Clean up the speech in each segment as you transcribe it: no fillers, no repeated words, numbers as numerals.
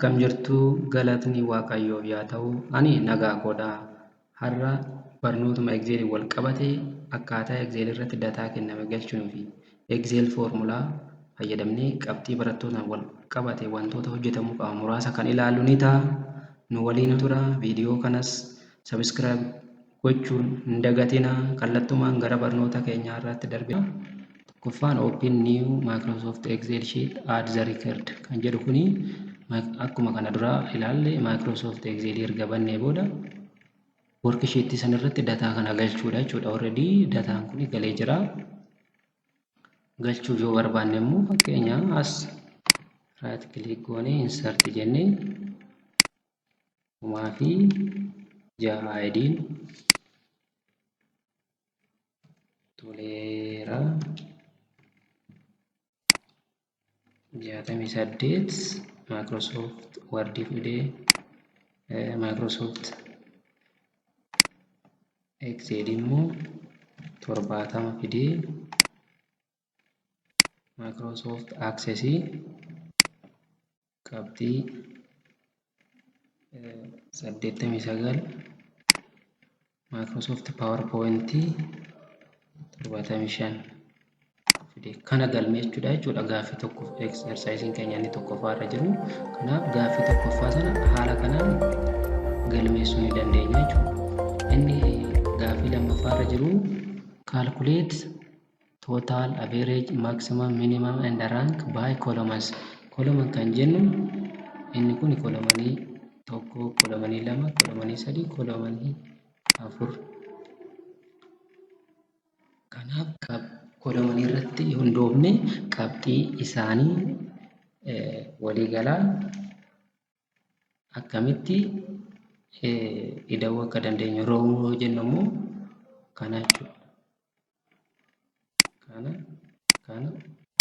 Akkam jirtu galatni Waaqayyoof yaa ta'u ani nagaa koodha. Har'a barnootuma Excel wal qabate akkaataa Excel irratti dataa kenname galchinuu fi Excel formula fayyadamnee qabxii barattootaan wal qabate wantoota hojjetamuu qaban muraasa kan ilaallu ni ta'a. Nu waliin tura. Viidiyoo kanas subscribe gochuun hin dagatinaa. Kallattumaan gara barnoota keenyaa irraatti darbina. Tokkoffaan open new Microsoft Excel sheet add the record kan jedhu kuni akkuma kana duraa ilaalle Microsoft Excel erga bannee booda worksheet san irratti dataa kana galchuudha jechuudha. Already dataan kun galee jira. Galchuuf yoo barbaanne immoo fakkeenya as right click goonee insert jennee kumaa fi ja'a ID'n Toleeraa 68 Microsoft Word fidee Microsoft Excel immoo 70 fidee Microsoft Access qabxii 89 Microsoft PowerPoint 75 fide. Kana galmeessuudha jechuudha gaaffii tokko exercise keenya inni tokkoffaa irra jiru. Kanaaf gaaffii tokkoffaa sana haala kanaan galmeessuu ni dandeenya jechuudha. Inni gaaffii lammaffaa irra jiru calculate total, average, maximum, minimum and rank by columns. Column kan jennu inni kun kolomanii tokko, kolomanii lama, kolomanii sadi, kolomanii afur. Kanaaf kolomanii irratti hundoofne qabxii isaanii waliigalaa akkamitti ida'uu akka dandeenyu row yoo jennu immoo kana jechuudha. Kana, kana,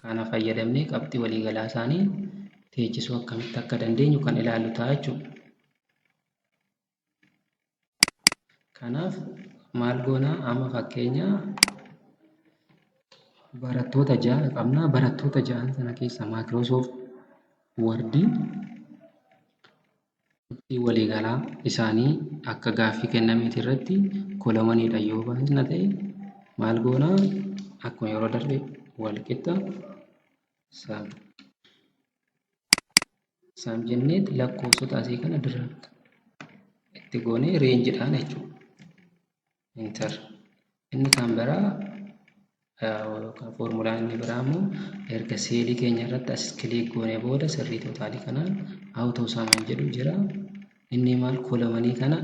kana fayyadamnee qabxii waliigalaa isaanii teechisuu akkamitti akka dandeenyu kan ilaallu ta'a jechuudha. Kanaaf maal goona amma fakkeenya barattoota ja'a qabna. Barattoota ja'an sana keessa Microsoft Word Qabxii waliigalaa isaanii akka gaaffii kennameeti irratti kolomaniidhaan yoo baasna ta'e maal goona? Akkuma yeroo darbe walqixa sum sum jenneet lakkoofsota asii kana drag itti goonee reenjidhaan jechuudha. Enter. Inni kan biraa yookaan foormulaan inni biraa immoo erga seelii keenya irratti as kiliik goonee booda sirrii tootaalii kanaan auto sum jedhu jira. Inni maal kolomanii kana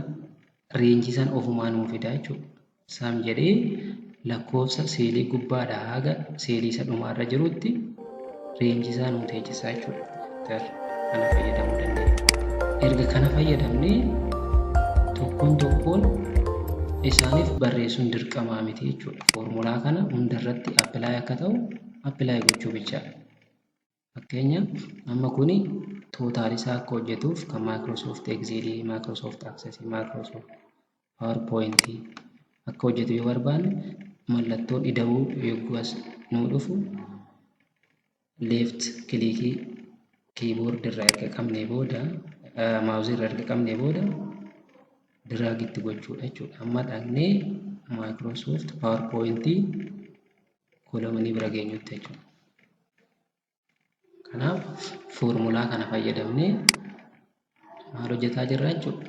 reenjii san ofumaa nuu fida jechuudha. Sum jedhee lakkoofsa seelii gubbaadhaa haga seelii isa dhumaarra jirutti reenjii isaa nuu teechisa jechuudha. Enter kana fayyadamuu dandeenya. Erga kana fayyadamnee tokkoon tokkoon isaaniif barreessuun dirqamaa miti jechuudha. Foormulaa kana hundarratti apply akka ta'u apply gochuu bichaadha. Fakkeenya amma kuni tootaal isaa akka hojjetuuf kan Microsoft Excel, Microsoft Access, Microsoft PowerPoint akka hojjetu yoo barbaanne mallattoon ida'uu yogguu as nuu dhufu left kilikii keyboard irraa erga qabnee booda maawuzii irraa erga qabnee booda drag itti gochuudha jechuudha. Amma dhaqnee Microsoft PowerPoint kolomanii bira geenyutti jechuudha. Kanaaf foormulaa kana fayyadamnee maal hojjetaa jirra jechuudha.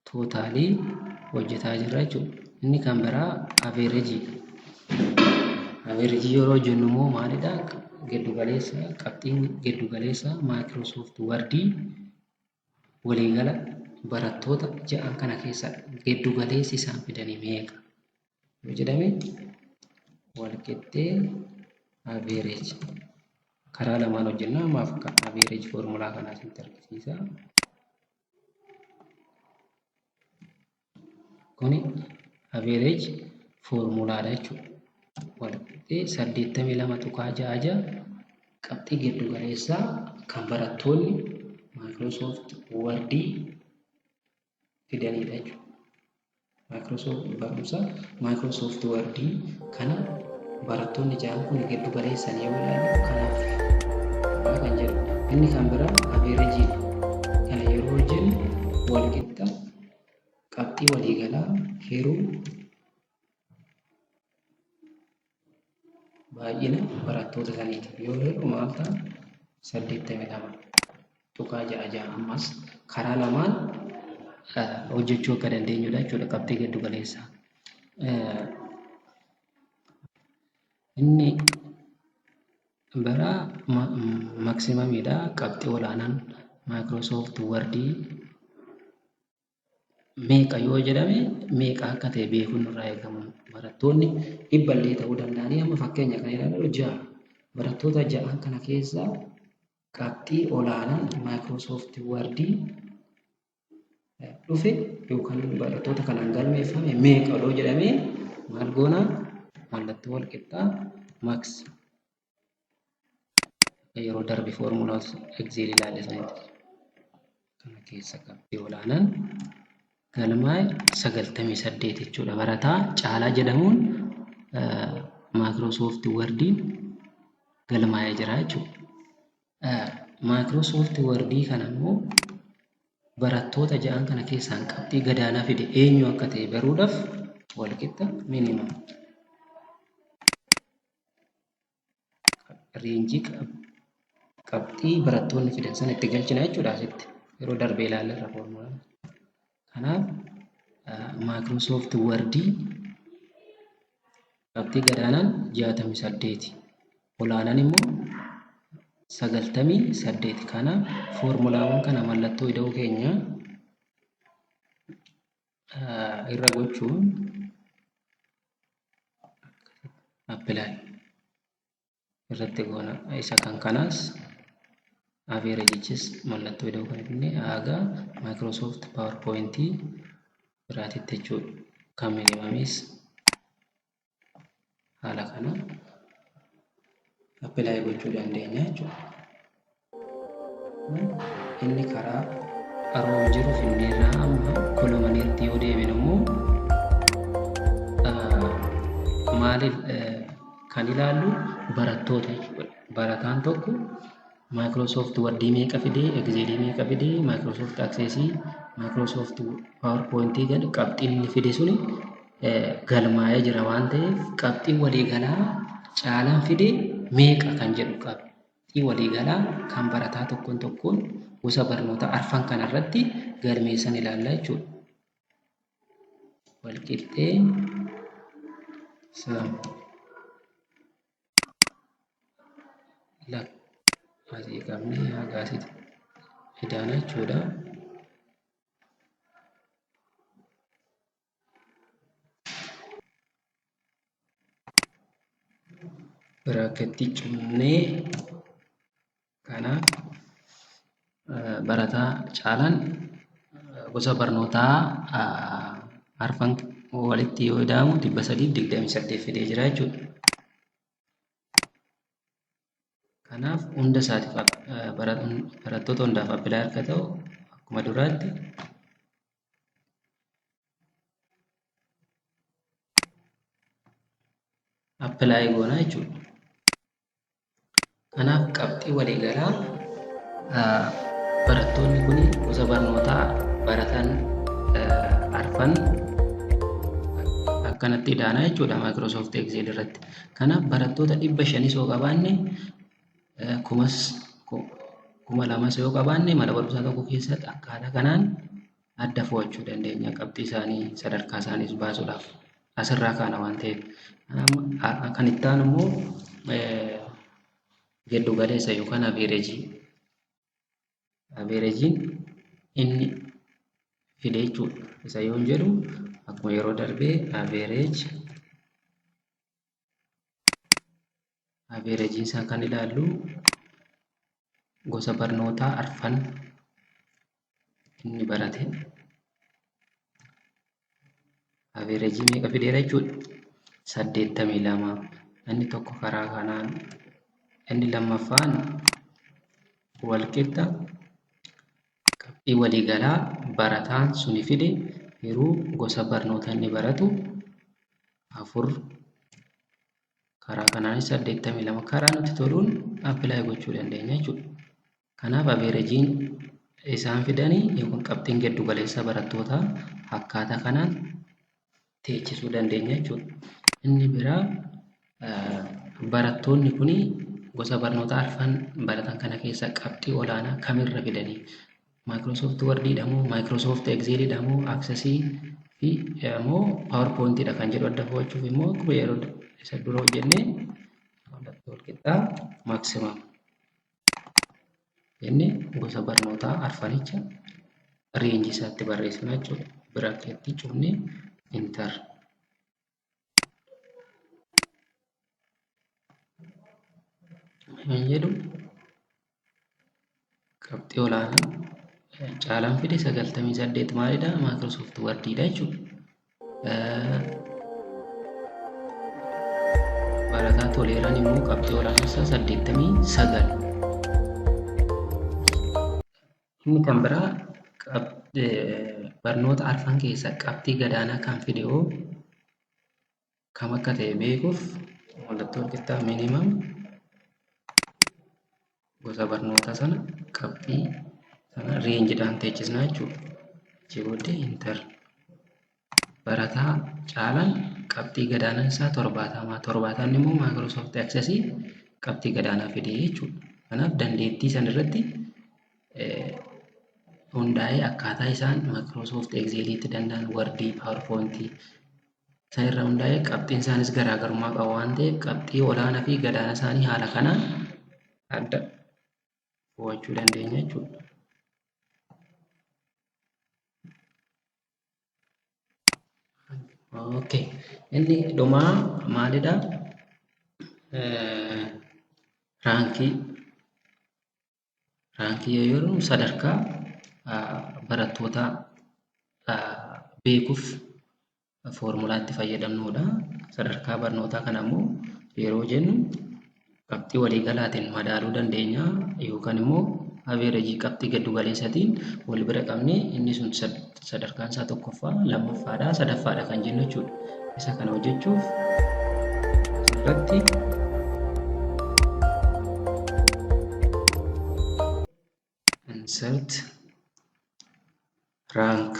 Tootaalii hojjetaa jirra jechuudha. Inni kan biraa aveerejiidha. Aveerejii yeroo jennu immoo maalidha? Giddu galeessa qabxiin giddu galeessa Microsoft Wordii waliigala barattoota ja'an kana keessa giddu galeessi isaan fidanii meeqa yoo jedhame walqixxee average karaa lamaan hojjenna ammaaf kan average foormulaa kanaa isinitti argisiisa. Kuni average foormulaadha jechuudha. Walqixxee 82.66 qabxii giddu galeessaa kan barattoonni Microsoft Word fidanidha jechuudha. Microsoft barumsa Microsoft Word kana barattoonni ja'an kun giddu galeessan yoo ilaallu kanaaf kan jedhu. Inni kan biraa averageiidha. Kana yeroo hojjennu walqixa qabxii waliigalaa hiruu baay'ina barattoota saniitiif yoo hirru maal ta'a? 82.66. Ammas karaa lamaan hojjechuu akka dandeenyudha jechuudha qabxii giddu galeessaa. Inni biraa maximumiidha. Qabxii olaanaan Microsoft Word meeqa yoo jedhame meeqa akka ta'e beekuun nurraa eegama. Barattoonni dhibballee ta'uu danda'anii amma fakkeenya kan ilaallu ja'a. Barattoota ja'an kana keessaa qabxii olaanaan Microsoft Word dhufe yookaan barattoota kanaan galmeeffame meeqa yoo jedhame maal goona? Mallattoo wal qixxaa max yeroo darbe foormulaa Excel ilaalle sanitti kana keessa qabxii olaanaan galmaa'e 98 jechuudha. Barataa Caalaa jedhamuun Microsoft Wordiin galmaa'ee jira jechuudha. Microsoft Wordii kana immoo barattoota ja'an kana keessaan qabxii gadaanaa fide eenyu akka ta'e baruudhaaf walqixa minimum range qabxii barattoonni fidan sana itti galchina jechuudha asitti yeroo darbe ilaalleerra foormulaa. Kanaaf Microsoft Wordii qabxii gadaanaan 68, olaanaan immoo 98. Kanaaf foormulaawwan kana mallattoo ida'uu keenya irra gochuun apply irratti goona. Isa kan kanaas averageichis mallattoo ida'uu kan finne haga Microsoft PowerPoint biraatitti jechuudha. Kan minimumis haala kana apply gochuu dandeenya jechuudha. Inni karaa row jiru finneerraa amma columniitti yoo deebinu immoo maaliif kan ilaallu barattoota jechuudha. Barataan tokko Microsoft Word meeqa fidee, Excel meeqa fidee, Microsoft Access, Microsoft PowerPoint jedhu qabxiin inni fide suni galmaa'ee jira waan ta'eef qabxiin waliigalaa Caalaan fide meeqa kan jedhu qabxii waliigalaa kan barataa tokkoon tokkoon gosa barnoota arfan kanarratti galmeessan ilaalla jechuudha. Walqixxee sum asii qabnee haga asitti idaana jechuudha. Bracketii cufnee kanaaf barataa Caalaan gosa barnootaa arfan walitti yoo ida'amu 328 fidee jira jechuudha. Kanaaf hunda isaatiif barattoota hundaaf apply akka ta'u akkuma duraatti apply goona jechuudha. Kanaaf qabxii waliigalaa barattoonni kun gosa barnootaa baratan arfan akkanatti idaana jechuudha Microsoft Excel irratti. Kanaaf barattoota 500s yoo qabaanne, kumas 2000s yoo qabaanne, mana barumsaa tokko keessatti akkaataa kanaan adda fo'achuu dandeenya, qabxii isaanii sadarkaa isaaniis baasuudhaaf asirraa kaana waan ta'eef. Kan itti aanu immoo giddu galeessa yookaan average. Averageiin inni fide jechuudha. Isa yoon jedhu akkuma yeroo darbee average averageiin isaa kan ilaallu gosa barnootaa arfan inni barate average meeqa fideera jechuudha? 82. Inni tokko karaa kanaan, inni lammaffaan walqixa qabxii waliigalaa barataan suni fide yeroo gosa barnoota inni baratu afur, karaa kanaanis 82, karaa nutti toluun apply gochuu dandeenya jechuudha. Kanaaf averageiin isaan fidanii yookaan qabxiin giddu galeessa barattootaa akkaataa kanaan teechisuu dandeenya jechuudha. Inni biraa, barattoonni kun gosa barnootaa arfan baratan kana keessa qabxii olaanaa kamirra fidanii, Microsoft Wordiidha moo, Microsoft Excelidha moo, Accessii fi moo PowerPointiidha kan jedhu adda fo'achuuf immoo akkuma yeroo isa dura hojjennee mallattoo walqixxaa maximum jennee gosa barnootaa arfanicha range isaatti barreessina jechuudha. Bracketti cufnee enter. Kan jedhu qabxii olaanaa caalaan fide 98 maalidha? Microsoft Wordiidha jechuudha. Barataa Toleeraan immoo qabxii olaanaa isaa 89. Inni kan biraa, barnoota arfan keessaa qabxii gadaanaa kan fide hoo kam akka ta'e beekuuf mallattoo walqixxaa minimum gosa barnoota sana qabxii sana rangedhaan teechisnaa jechuudha. Achii booddee enter. Barataa caalaan qabxii gadaanaan isaa 70. 70ni immoo Microsoft Access qabxii gadaanaa fide jechuudha. Kanaaf dandeettii san irratti hundaa'ee akkaataa isaan Microsoft Excelitti danda'an, Wordii, PowerPointii san irra hundaa'ee qabxiin isaanis garaagarummaa qaba waan ta'eef, qabxii olaanaa fi gadaanaa isaanii haala kanaan adda fo'achuu dandeenya jechuudha. Okay. Inni dhumaa maalidha? Rankii. Rankii yoo jennu sadarkaa barattootaa beekuuf foormulaa itti fayyadamnudha. Sadarkaa barnootaa kana immoo yeroo jennu qabxii waliigalaatiin madaaluu dandeenya yookaan immoo average qabxii giddu galeessaatiin wal bira qabnee inni sun sadarkaan isaa tokkoffaa, lammaffaadha, sadaffaadha kan jennu jechuudha. Isa kana hojjechuuf asirratti insert rank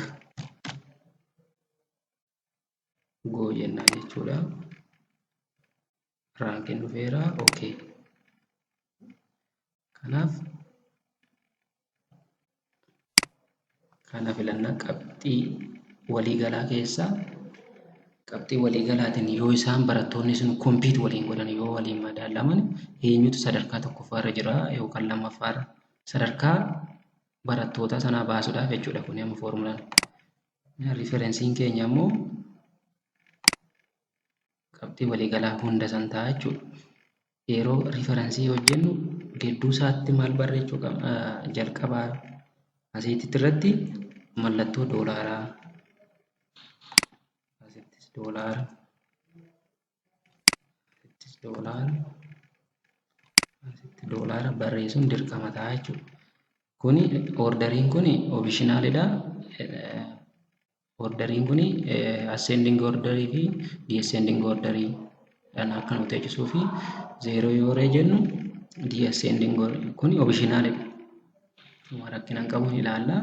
go jennaan jechuudha. Rankiin dhufeera, okay. Kanaaf kana filannaa qabxii waliigalaa keessaa qabxii waliigalaatiin yoo isaan barattoonni sun compete waliin godhan, yoo waliin madaalaman, eenyutu sadarkaa tokkoffaarra jira yookaan lammaffaarra, sadarkaa barattoota sanaa baasuudhaaf jechuudha kun amma foormulaan. Referenceiin keenya immoo qabxii waliigalaa hunda san ta'a jechuudha. Yeroo reference hojjennu gidduu isaatti maal barreessuu qabna? Jalqabaa asiitti irratti mallattoo doolaaraa, asittis doolaara, asittis doolaara, asitti doolaara barreessuun dirqama ta'a jechuudha. Kuni orderiin kuni optionalidha. Orderiin kuni ascending orderii fi descending orderii dhaan akka nu teechisuu fi zero yoo jennu descending kuni optionalidha. Rakkina hin qabu, ilaalla.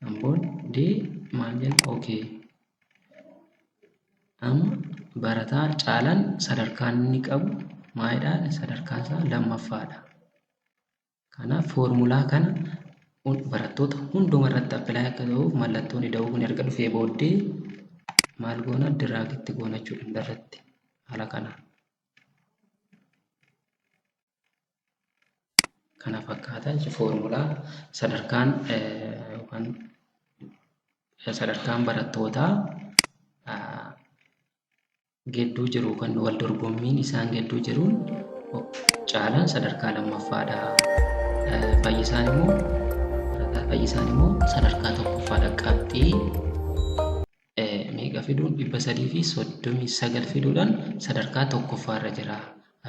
Amboon dee maal jenna? Okay. Amma barataa caalaan sadarkaan inni qabu maalidha? Sadarkaan isaa lammaffaadha. Kanaaf foormulaa kana barattoota hunduma irratti apply akka ta'uuf mallattoon ida'uu kun erga dhufee booddee maal goona? Drag itti goona jechuudha hundarratti haala kanaan. Kana fakkaata foormulaa sadarkaan yookaan sadarkaan barattootaa gidduu jiru kan wal dorgommiin isaan gidduu jiruun caalaan sadarkaa lammaffaadha. Fayyisaan immoo, barataa Fayyisaan immoo sadarkaa tokkoffaadha. Qabxii meeqa fiduun? 339 fiduudhaan sadarkaa tokkoffaarra jira.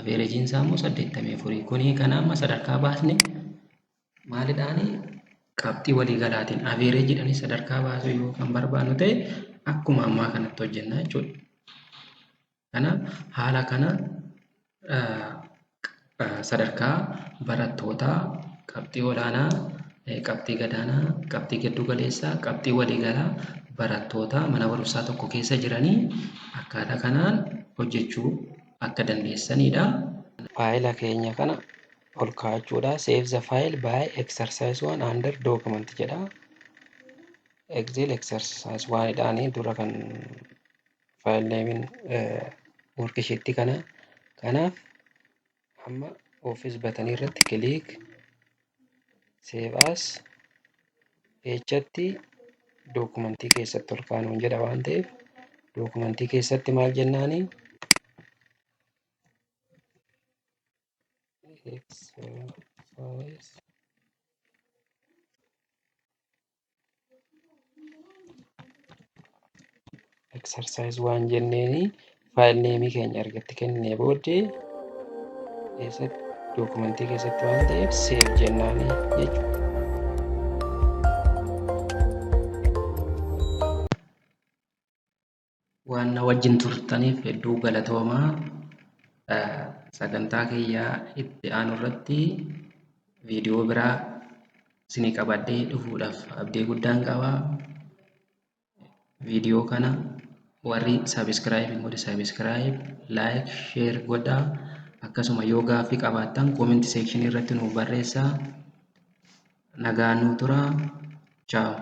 Averageiin isaa immoo 84. Kuni kana amma sadarkaa baasne maalidhaani? Qabxii waliigalaatiin averageiidhaan sadarkaa baasuu yoo kan barbaannu ta'e akkuma ammaa kanatti hojjenna jechuudha. Kanaaf haala kana sadarkaa barattootaa Qabxii olaanaa, qabxii gadaanaa, qabxii giddu galeessaa, qabxii waliigalaa barattoota mana barumsaa tokko keessa jiranii akkaataa kanaan hojjechuu akka dandeessanidha. Faayila keenya kana ol kaa'achuudha. Save the file by exercise 1 under document jedha. Excel exercise 1 dhaani dura kan file name worksheet kana. Kanaaf amma office button irratti click, save as, echatti dookumentii keessatti ol kaanuun jedha waan ta'eef, dookumentii keessatti maal jennaani? Exercise waan jenneeni file name keenya ergatti kennee booddee, keessatti dookumentii keessatti waan ta'eef save jennaani jechuudha. Waan na wajjin turtaniif hedduu galatoomaa. Sagantaa kiyyaa itti aanu irratti viidiyoo biraa isinii qabadhee dhufuudhaaf abdii guddaan qaba. Viidiyoo kana warri subscribe hin godhe subscribe, like, share godhaa. Akkasuma yoo gaaffii qabaattan comment section irratti nuuf barreessaa. Nagaan nuu turaa. Ciao.